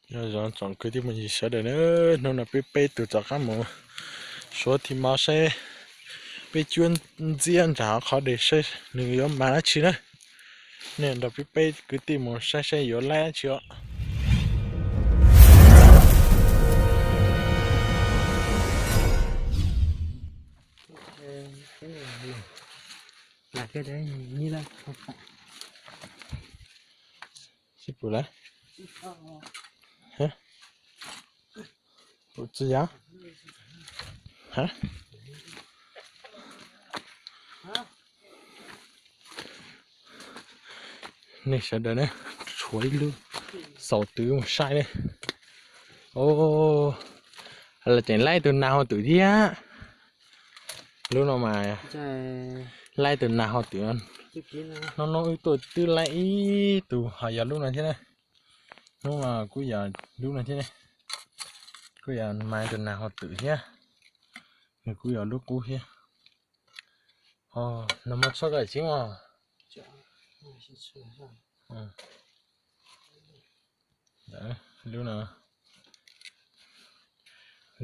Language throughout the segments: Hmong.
Nyob zoo tsoom kwv tij phooj ywg sawv daws na, hnub no peb peb tug rov qab mus suav thim mos saib peb cuab ntxiab nram qhov deg saib nws yuav mas dab tsi na. Nej nrog peb peb kwv tij mus saib saib yuav laib dab tsi os. Sib pum lawm. Pum tsi yam. Nej sawv daws ne, tshuav ib lub xaus twv mus saib ne. Os, lawv tseem laib tus nas hauv twm thiab. Lub no mas laib tus nas hauv twm. Hnub no wb tuaj twb laib ib tug ho yog lub no thiab na. Hnub no kuj yog lub no thiab ne. Kuj yog mas tus nas hauv twm thiab. Nws kuj yog lub qub thiab. Os, nag hmo tshuab koj tsis mos. Lub no,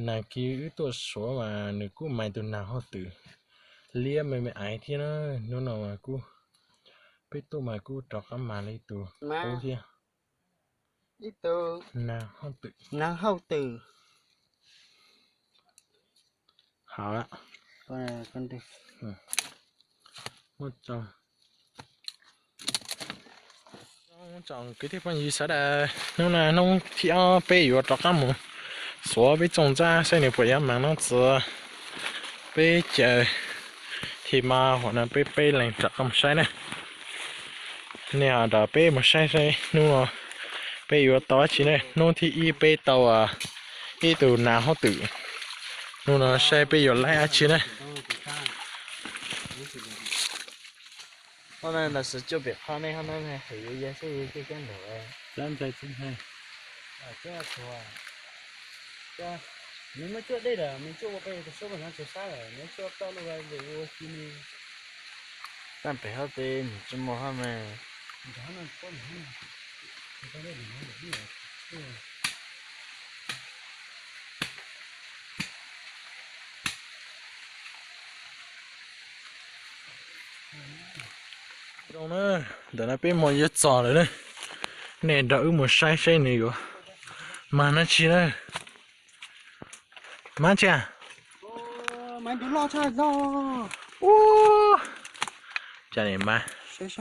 nag kis wb tuaj suav mas nws kuj mas tus nas hauv twm liab me me aiv thiab na. Hnub no mas kuj, peb tuaj mas kuj rov qab mas li tus qub thiab. Ib tug nas hauj twm. Hauj twm. Hauv lawm. Muaj tso. Tsoom kwv tij phooj ywg sawv daws, hnub no hnub thib ob peb yuav rov qab mus xuav peb tsoom ntxab saib nws puas yuav mas no txiv. Peb caw thim mas hom no peb peb leeg rov qab mus saib na. Nej ho nrog peb mus saib saib hnub no peb yuav tau dab tsi ne. Hnub thib ib peb tau ib tug nas hauj twm. Hnub no saib peb yuav laib dab tsi na. Hov no los sis cuaj pem qhov nej hov no hais yuav yog xwb cuaj kab nraud. Nws muaj cuaj dej lawm, nws cuaj ua peb tus suab mas ntxhov tsaws sab lawm, nws cuaj toj lub ua ci ni. Taj pem hov peb nws tsis muaj hov mas. Zoo na, ntawm no peb mus yuav txog lawm na. Nej nrog wb mus saib saib nws yuav mas dab tsi na. Mas tsi a? Ua cas nim mas, ces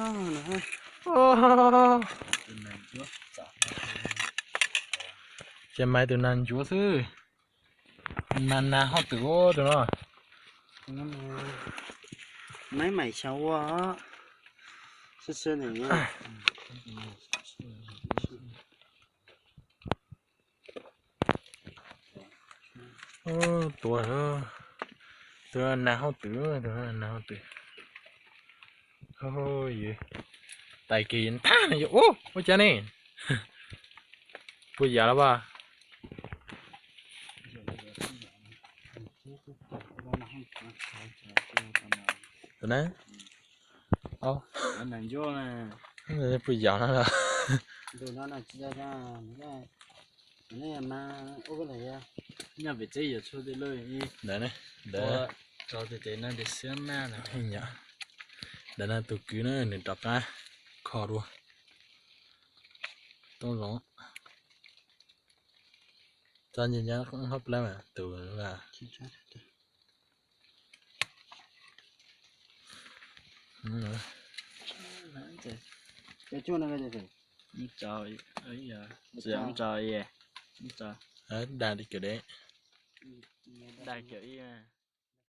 mas tus nas ncuav xwb. Nas nas hauj twm tus no. Maiv maim xyaw ua xwb xwb. Tuav, tus nas hauj twm, tus nas hauj twm. Tais kiag ntag no yuav ua ua cas ne? Puas yam los as? Tus na, puas yam no los? Nyob pem tsev yuav tshuaj tej lawm, ntawd ntawd, tso tes tes no tes xiab maj no. Ntawm no tus kwv na nws rov qab kho dua. Toob zoov. Txog nyob hauv plab mas tus dag li kawm de, dag kawm ib.